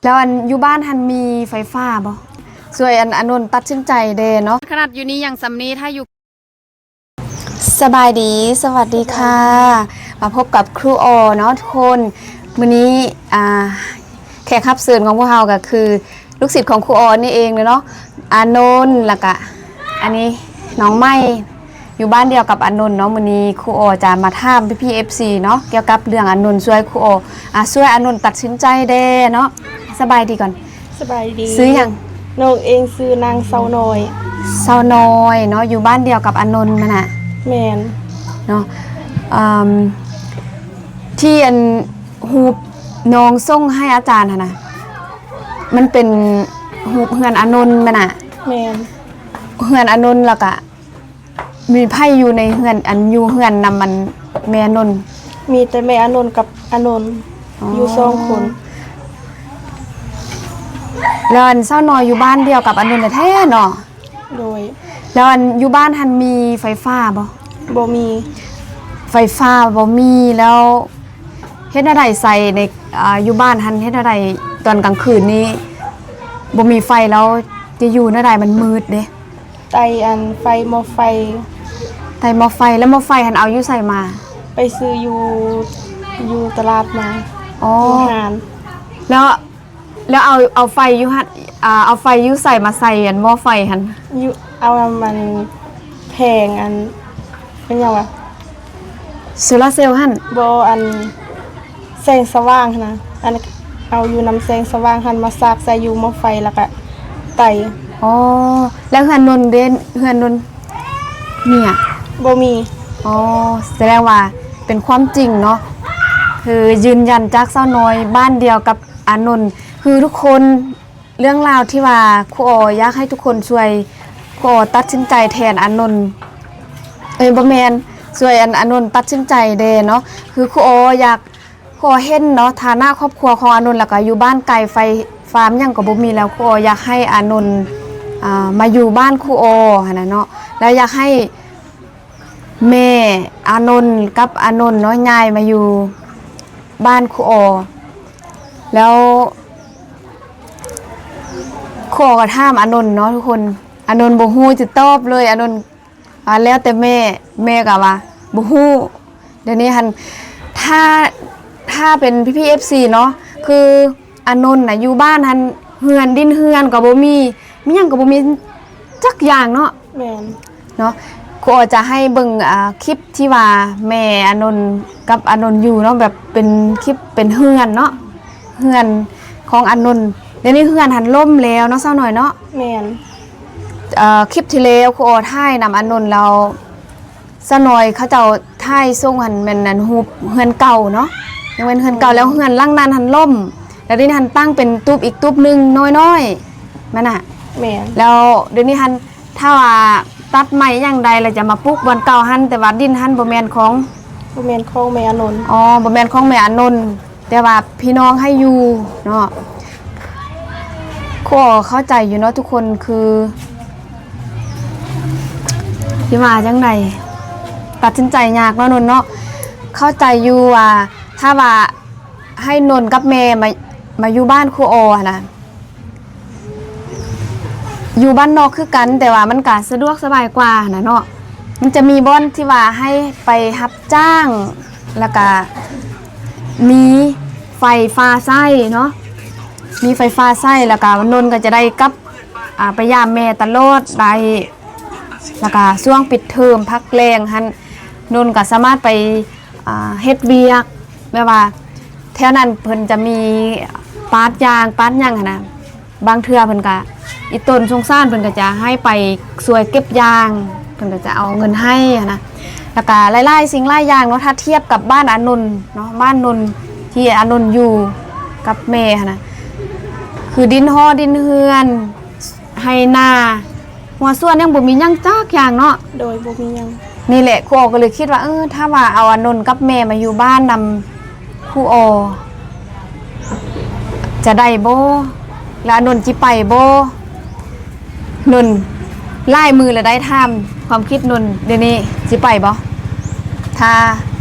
ແລ້ວອັນຢູ່ບ້ານຫັ້ນມີໄຟຟ້າບໍ່? ຊ່ວຍອັນອານົນຕັດສິນໃຈແດ່ເນາະ. ຂະໜາດຢູ່ນີ້ຍັງສ່ຳນີ້ ຖ້າຢູ່ ສະບາຍດີ ສະຫວັດດີຄ່ະ ມາພົບກັບຄູອໍເນາະທຸກຄົນ. ມື້ນີ້ ອ່າ ແຂກຮັບເຊີນຂອງພວກເຮົາກໍຄືລູກສິດຂອງຄູອໍນີ້ເອງເລີຍເນາະ ອານົນ ແລ້ວກະອັນນີ້ນ້ອງໃໝ່ ຢູ່ບ້ານດຽວກັບອານົນເນາະ. ມື້ນີ້ຄູອໍຈະມາຖາມພີ່ໆ ເອັຟຊີ ເນາະ ກ່ຽວກັບເລື່ອງອານົນ ຊ່ວຍຄູອໍ ອາ ຊ່ວຍອານົນຕັດສິນໃຈແດ່ເນາະ. ສະບາຍດີກ່ອນ. ສະບາຍດີ. ຊື່ຫຍັງ? ນ້ອງເອງຊື່ນາງເຊົານ້ອຍ. ເຊົານ້ອຍເນາະ ຢູ່ບ້ານດຽວກັບອານົນຫັ້ນນະ? ແມ່ນ. ເນາະ ອ່າ ທີ່ອັນຮູບນ້ອງສົ່ງໃຫ້ອາຈານຫັ້ນນະ ມັນເປັນຮູບເຮືອນອານົນແມ່ນນະ? ແມ່ນ. ເຮືອນອານົນ ແລ້ວກະ ມີໃຜຢູ່ໃນເຮືອນ ອັນຢູ່ເຮືອນນຳອັນແມ່ອານົນ? ມີແຕ່ແມ່ອານົນກັບອານົນ ອໍ ຢູ່ສອງຄົນ. ແລ້ວອັນເຊົານ້ອຍຢູ່ບ້ານດຽວກັບອານົນແທ້ໆ ເນາະ? ໂດຍ. ແລ້ວອັນຢູ່ບ້ານຫັ້ນມີໄຟຟ້າບໍ່? ບໍ່ມີ. ໄຟຟ້າບໍ່ມີ ແລ້ວເຮັດແນວໃດໃຊ້ໃນ ອ່າ ຢູ່ບ້ານຫັ້ນ ເຮັດແນວໃດຕອນກາງຄືນນີ້ ບໍ່ມີໄຟ ແລ້ວຈະຢູ່ແນວໃດ ມັນມືດເດ້? ໄຕ້ອັນໄຟ ໝໍ້ໄຟ. ໄຕ້ໝໍ້ໄຟ ແລ້ວໝໍ້ໄຟຫັ້ນເອົາຢູ່ໃສມາ? ໄປຊື້ຢູ່ ຢູ່ຕະຫຼາດມາ. ອໍ ຢູ່ຮ້ານ. ແລ້ວ ແລ້ວເອົາ ເອົາໄຟຢູ່ຫັ້ນ ອ່າ ເອົາໄຟຢູ່ໃສມາໃສ່ອັນໝໍ້ໄຟຫັ້ນ? ຢູ່ ເອົາອັນ ອັນແຜງອັນ ເປັນຫຍັງວະ? ໂຊລາເຊວຫັ້ນ? ບໍ່ ອັນ ແສງສະຫວ່າງຫັ້ນນະ ອັນ ເອົາຢູ່ນຳແສງສະຫວ່າງຫັ້ນມາສາກໃສ່ຢູ່ໝໍ້ໄຟ ແລ້ວກະໄຕ້. ອໍ ແລ້ວເຮືອນນົນເດ? ເຮືອນນົນມີຫຍັງ? ບໍ່ມີ. ອໍ ສະແດງວ່າເປັນຄວາມຈິງເນາະ ຄືຢືນຢັນຈາກສາວນ້ອຍບ້ານດຽວກັບອານົນ. ຄືທຸກຄົນ ເລື່ອງລາວທີ່ວ່າຄູອໍຢາກໃຫ້ທຸກຄົນຊ່ວຍຄູອໍຕັດສິນໃຈແທນອານົນ ເອີຍ ບໍ່ແມ່ນ ຊ່ວຍອັນອານົນຕັດສິນໃຈແດ່ເນາະ. ຄືຄູອໍຢາກ ຄູອໍເຫັນເນາະ ຖານະຄອບຄົວຂອງອານົນ ແລ້ວກໍຢູ່ບ້ານໄກ ໄຟຟ້າຫຍັງກໍບໍ່ມີ ແລ້ວຄູອໍຢາກໃຫ້ອານົນ ອ່າ ມາຢູ່ບ້ານຄູອໍຫັ້ນນະເນາະ ແລ້ວຢາກໃຫ້ ແມ່ອານົນກັບອານົນເນາະ ຍ້າຍມາຢູ່ບ້ານຄູອໍ ແລ້ວຄູອໍກໍຖາມອານົນເນາະທຸກຄົນ ອານົນບໍ່ຮູ້ຈະຕອບເລີຍ ອານົນວ່າແລ້ວແຕ່ແມ່ ແມ່ກໍວ່າບໍ່ຮູ້. ດຽວນີ້ຫັ້ນ ຖ້າ ຖ້າເປັນພີ່ໆ ເອັຟຊີ ເນາະ ຄື ອານົນນະ ຢູ່ບ້ານຫັ້ນ ເຮືອນ ດິນເຮືອນກໍບໍ່ມີ ມີຫຍັງກໍບໍ່ມີຈັກຢ່າງເນາະ. ແມ່ນ. ເນາະ ຄູອໍຈະໃຫ້ເບິ່ງ ອ່າ ຄລິບທີ່ວ່າແມ່ອານົນກັບອານົນຢູ່ເນາະ ແບບເປັນຄລິບເປັນເຮືອນເນາະ ເຮືອນຂອງອານົນ. ດຽວນີ້ເຮືອນຫັ້ນລົ້ມແລ້ວເນາະ ສາວນ້ອຍເນາະ. ແມ່ນ. ເອີ ຄລິບທີ່ແລ້ວຄູອໍຖ່າຍນຳອານົນ ແລ້ວ ສາວນ້ອຍເຂົາເຈົ້າຖ່າຍສົ່ງຫັ້ນແມ່ນອັນຮູບເຮືອນເກົ່າເນາະ ຍັງແມ່ນເຮືອນເກົ່າ ແລ້ວເຮືອນຫຼັງນັ້ນຫັ້ນລົ້ມ ແລ້ວດຽວນີ້ຫັ້ນຕັ້ງເປັນຕູບອີກຕູບໜຶ່ງນ້ອຍໆ ແມ່ນນະ. ແມ່ນ. ແລ້ວດຽວນີ້ຫັ້ນ ຖ້າວ່າຕັດໄມ້ຢ່າງໃດ ແລ້ວຈະມາປູກບ່ອນເກົ່າຫັ້ນ ແຕ່ວ່າດິນຫັ້ນບໍ່ແມ່ນຂອງ ບໍ່ແມ່ນຂອງແມ່ອານົນ. ອໍ ບໍ່ແມ່ນຂອງແມ່ອານົນ. ແຕ່ວ່າພີ່ນ້ອງໃຫ້ຢູ່ເນາະ ກໍເຂົ້າໃຈຢູ່ເນາະທຸກຄົນ ຄືຊິວ່າຈັ່ງໃດ ຕັດສິນໃຈຍາກເນາະນົນເນາະ. ເຂົ້າໃຈຢູ່ວ່າ ຖ້າວ່າໃຫ້ນົນກັບແມ່ມາ ມາຢູ່ບ້ານຄູອໍຫັ້ນນະ ຢູ່ບ້ານນອກຄືກັນ ແຕ່ວ່າມັນກະສະດວກສະບາຍກວ່າຫັ້ນນະເນາະ. ມັນຈະມີບ່ອນທີ່ວ່າໃຫ້ໄປຮັບຈ້າງ ແລ້ວກະມີໄຟຟ້າໃຊ້ເນາະ ມີໄຟຟ້າໃຊ້ ແລ້ວກະນົນກໍຈະໄດ້ກັບ ອ່າ ໄປຢາມແມ່ຕະຫຼອດໄດ້ ແລ້ວກະຊ່ວງປິດເທີມພັກແລ້ງຫັ້ນ ນົນກໍສາມາດໄປ ອ່າ ເຮັດວຽກ ແບບວ່າແຖວນັ້ນເພິ່ນຈະມີປາດຢາງປາດຫຍັງຫັ້ນນະ ບາງເທື່ອເພິ່ນກະອີ່ຕົນສົງສານ ເພິ່ນກະຈະໃຫ້ໄປຊ່ວຍເກັບຢາງ ເພິ່ນກະຈະເອົາເງິນໃຫ້ຫັ້ນນະ. ແລ້ວກະຫຼາຍໆສິ່ງຫຼາຍຢ່າງເນາະ ຖ້າທຽບກັບບ້ານອານົນເນາະ ບ້ານນົນທີ່ອານົນຢູ່ກັບແມ່ຫັ້ນນະ ຄືດິນຫໍດິນເຮືອນ ໄຮ່ນາ ຫົວສວນຍັງບໍ່ມີຫຍັງຈັກຢ່າງເນາະ. ໂດຍ ບໍ່ມີຫຍັງ. ນີ້ແຫຼະ ຄູອໍກໍເລີຍຄິດວ່າ ເອີ ຖ້າວ່າເອົາອານົນກັບແມ່ມາຢູ່ບ້ານນຳຄູອໍ ຈະໄດ້ບໍ່? ແລະອານົນຊິໄປບໍ່? ນົນ ຫຼາຍມື້ແລ້ວໄດ້ຖາມຄວາມຄິດນົນ ດຽວນີ້ຊິໄປບໍ່? ຖ້າ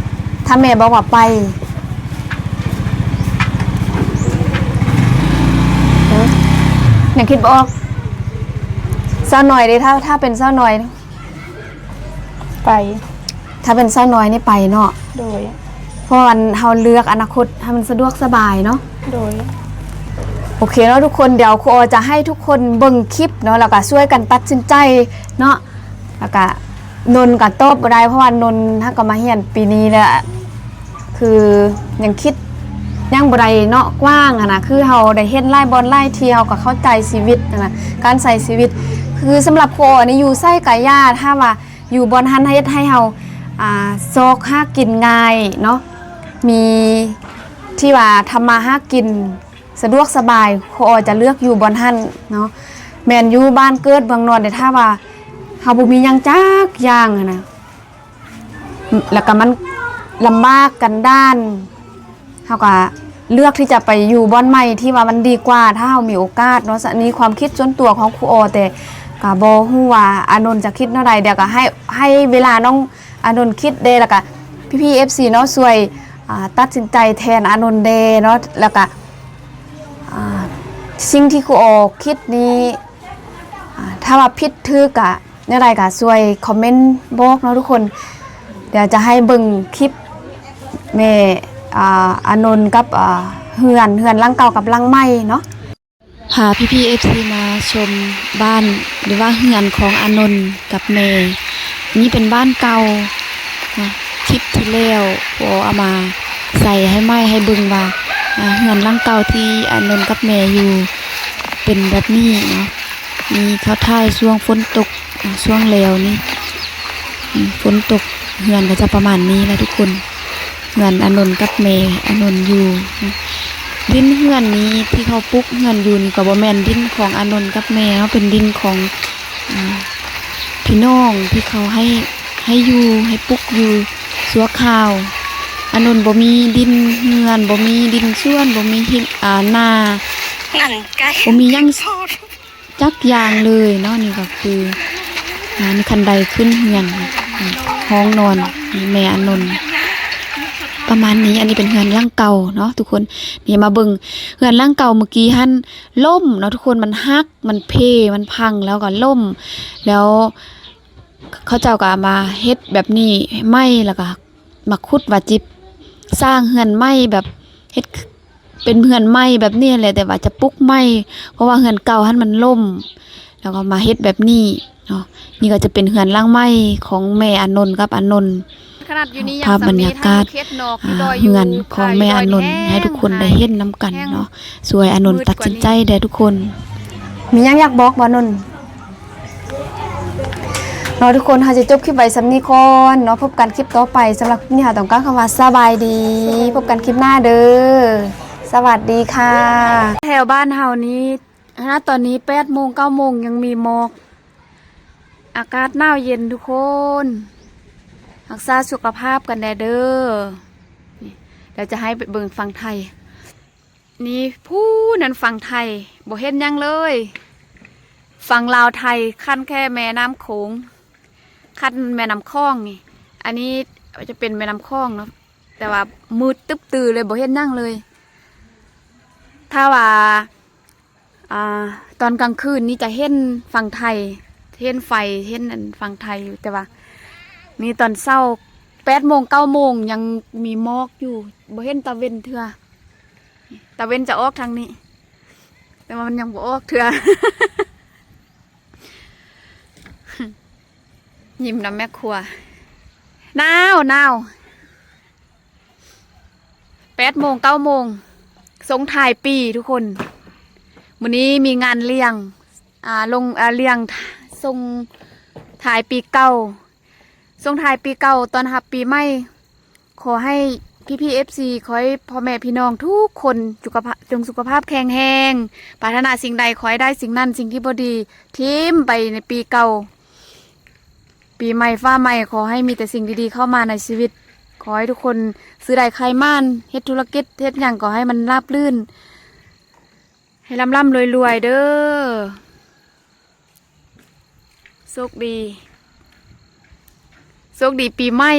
ຖ້າແມ່ບອກວ່າໄປ. ຍັງຄິດບໍ່ອອກ. ສາວນ້ອຍເດ້ ຖ້າ ຖ້າເປັນສາວນ້ອຍ ໄປ ຖ້າເປັນສາວນ້ອຍນີ້ໄປເນາະ. ໂດຍ ເພາະວ່າເຮົາເລືອກອະນາຄົດໃຫ້ມັນສະດວກສະບາຍເນາະ. ໂດຍ ໂອເຄເນາະທຸກຄົນ, ດຽວຄູອໍຈະໃຫ້ທຸກຄົນເບິ່ງຄລິບເນາະ ແລ້ວກະຊ່ວຍກັນຕັດສິນໃຈເນາະ. ແລ້ວກະນົນກະຕອບບໍ່ໄດ້ ເພາະວ່ານົນຫາກະມາຮຽນປີນີ້ແລ້ວ ຄືຍັງຄິດຍັງບໍ່ໄດ້ເນາະ ກວ້າງຫັ້ນນະ. ຄືເຮົາໄດ້ເຫັນຫຼາຍບ່ອນຫຼາຍທີ່ ເຮົາກະເຂົ້າໃຈຊີວິດຫັ້ນນະ ການໃຊ້ຊີວິດ. ຄືສຳລັບຄູອໍນີ້ ຢູ່ໃສກະຢ່າ ຖ້າວ່າຢູ່ບ່ອນຫັ້ນເຮັດໃຫ້ເຮົາ ອ່າ ຊອກຫາກິນງ່າຍເນາະ ມີທີ່ວ່າທຳມາຫາກິນ ສະດວກສະບາຍ ຄູອໍຈະເລືອກຢູ່ບ່ອນຫັ້ນເນາະ. ແມ່ນຢູ່ບ້ານເກີດເມືອງນອນເດ້ ຖ້າວ່າເຮົາບໍ່ມີຫຍັງຈັກຢ່າງຫັ້ນນະ ແລ້ວກະມັນລຳບາກກັນດານ ເຮົາກະເລືອກທີ່ຈະໄປຢູ່ບ່ອນໃໝ່ທີ່ວ່າມັນດີກວ່າ ຖ້າເຮົາມີໂອກາດເນາະ. ສະ ນີ້ຄວາມຄິດສ່ວນຕົວຂອງຄູອໍ ແຕ່ກະບໍ່ຮູ້ວ່າອານົນຈະຄິດແນວໃດ. ດຽວກະໃຫ້ ໃຫ້ເວລານ້ອງອານົນຄິດເດ້ ແລ້ວກະພີ່ໆ ເອັຟຊີ ເນາະ ຊ່ວຍ ອ່າ ຕັດສິນໃຈແທນອານົນແດ່ເນາະ. ແລ້ວກະ ອ່າ ສິ່ງທີ່ຄູອໍຄິດນີ້ ອ່າ ຖ້າວ່າຜິດຖືກກະແນວໃດກະຊ່ວຍຄອມເມັນບອກເນາະທຸກຄົນ. ດຽວຈະໃຫ້ເບິ່ງຄລິບແມ່ ອ່າ ອານົນກັບ ອ່າ ເຮືອນ ເຮືອນຫຼັງເກົ່າກັບຫຼັງໃໝ່ເນາະ. ພາພີ່ໆ ເອັຟຊີ ມາຊົມບ້ານ ຫຼືວ່າເຮືອນຂອງອານົນກັບແມ່. ນີ້ເປັນບ້ານເກົ່າເນາະ ຄລິບທີ່ແລ້ວ ພໍເອົາມາໃສ່ໃຫ້ໃໝ່ ໃຫ້ເບິ່ງວ່າ ອ່າ ເຮືອນຫຼັງເກົ່າທີ່ອານົນກັບແມ່ຢູ່ເປັນແບບນີ້ເນາະ. ນີ້ເຂົາຖ່າຍຊ່ວງຝົນຕົກ ອ່າ ຊ່ວງແລ້ວນີ້ ອືມ ຝົນຕົກ ເຮືອນກະຈະປະມານນີ້ແຫຼະທຸກຄົນ. ເຮືອນອານົນກັບແມ່ອານົນຢູ່. ດິນເຮືອນນີ້ທີ່ເຂົາປຸກເຮືອນຢູ່ນີ້ກະບໍ່ແມ່ນດິນຂອງອານົນກັບແມ່ເນາະ ເປັນດິນຂອງ ອ່າ ພີ່ນ້ອງທີ່ເຂົາໃຫ້ ໃຫ້ຢູ່ ໃຫ້ປຸກຢູ່ຊົ່ວຄາວ. ອານົນບໍ່ມີດິນເຮືອນ ບໍ່ມີດິນສວນ ບໍ່ມີ ອ່າ ນາ ບໍ່ມີຫຍັງ ຈັກຢ່າງເລີຍເນາະ. ນີ້ກະຄື ອ່າ ມີຄັນໄດຂຶ້ນເຮືອນ ຫ້ອງນອນແມ່ອານົນ ປະມານນີ້. ອັນນີ້ເປັນເຮືອນຫຼັງເກົ່າເນາະທຸກຄົນ. ນີ້ມາເບິ່ງເຮືອນຫຼັງເກົ່າ ມື້ກີ້ຫັ້ນລົ້ມເນາະທຸກຄົນ ມັນຫັກ ມັນເພ ມັນພັງ ແລ້ວກະລົ້ມ ແລ້ວເຂົາເຈົ້າກະເອົາມາເຮັດແບບນີ້ໃໝ່ ແລ້ວກະ ມາຂຸດວ່າຈິສ້າງເຮືອນໃໝ່ ແບບເຮັດເປັນເຮືອນໃໝ່ແບບນີ້ແຫຼະ ແຕ່ວ່າຈະປຸກໃໝ່ ເພາະວ່າເຮືອນເກົ່າຫັ້ນມັນລົ້ມ ແລ້ວກໍມາເຮັດແບບນີ້ເນາະ. ນີ້ກໍຈະເປັນເຮືອນຫຼັງໃໝ່ຂອງແມ່ອານົນກັບອານົນ. ພາບບັນຍາກາດ ອ່າ ເຮືອນຂອງແມ່ອານົນໃຫ້ທຸກຄົນໄດ້ເຫັນນຳກັນເນາະ. ຊ່ວຍອານົນຕັດສິນໃຈແດ່ທຸກຄົນ. ມີຫຍັງຢາກບອກບໍ່ນົນ? ເນາະທຸກຄົນ ເຮົາຈະຈົບຄລິບໄວ້ສ່ຳນີ້ກ່ອນເນາະ. ພົບກັນຄລິບຕໍ່ໄປ. ສຳລັບຄລິບນີ້ເຮົາຕ້ອງກ່າວຄຳວ່າສະບາຍດີ. ພົບກັນຄລິບໜ້າເດີ. ສະຫວັດດີຄ່ະ. ແຖວບ້ານເຮົານີ້ ຂະໜາດຕອນນີ້ແປດໂມງ ເກົ້າໂມງ ຍັງມີໝອກ. ອາກາດໜາວເຢັນທຸກຄົນ. ຮັກສາສຸຂະພາບກັນແດ່ເດີ. ນີ້ ດຽວຈະໃຫ້ໄປເບິ່ງຝັ່ງໄທ. ນີ້ ພູ້ນນັ້ນຝັ່ງໄທ ບໍ່ເຫັນຫຍັງເລີຍ. ຝັ່ງລາວໄທຂັ້ນແຄ່ແມ່ນ້ຳໂຂງ ຂັ້ນແມ່ນ້ຳຂອງນີ້. ອັນນີ້ຈະເປັນແມ່ນ້ຳຂອງເນາະ ແຕ່ວ່າມືດຕຶບຕື່ເລີຍ ບໍ່ເຫັນຫຍັງເລີຍ. ຖ້າວ່າ ອ່າ ຕອນກາງຄືນນີ້ຈະເຫັນຝັ່ງໄທ ເຫັນໄຟ ເຫັນອັນຝັ່ງໄທຢູ່ ແຕ່ວ່ານີ້ຕອນເຊົ້າແປດໂມງ ເກົ້າໂມງ ຍັງມີໝອກຢູ່ ບໍ່ເຫັນຕາເວັນເທື່ອ. ຕາເວັນຈະອອກທາງນີ້ ແຕ່ວ່າມັນຍັງບໍ່ອອກເທື່ອ. ຍິ້ມນຳແມ່ຄົວ. ໜາວ ໜາວ. ແປດໂມງ ເກົ້າໂມງ ສົ່ງທ້າຍປີທຸກຄົນ. ມື້ນີ້ມີງານລ້ຽງ ອ່າ ລົງ ອ່າ ລ້ຽງ ສົ່ງທ້າຍປີເກົ່າ. ສົ່ງທ້າຍປີເກົ່າ ຕ້ອນຮັບປີໃໝ່. ຂໍໃຫ້ພີ່ໆ ເອັຟຊີ ຂໍໃຫ້ພໍ່ແມ່ພີ່ນ້ອງທຸກຄົນ ສຸຂະພາບ ຈົ່ງສຸຂະພາບແຂງແຮງ ປາດຖະໜາສິ່ງໃດ ຂໍໃຫ້ໄດ້ສິ່ງນັ້ນ ສິ່ງທີ່ບໍ່ດີຖິ້ມໄປໃນປີເກົ່າ. ປີໃໝ່ຟ້າໃໝ່ ຂໍໃຫ້ມີແຕ່ສິ່ງດີໆເຂົ້າມາໃນຊີວິດ. ຂໍໃຫ້ທຸກຄົນຊື້ໄດ້ຂາຍໝານ ເຮັດທຸລະກິດ ເຮັດຫຍັງກໍໃຫ້ມັນລາບລື່ນ ໃຫ້ລ່ຳໆລວຍໆເດີ. ໂຊກດີ ໂຊກດີປີໃໝ່.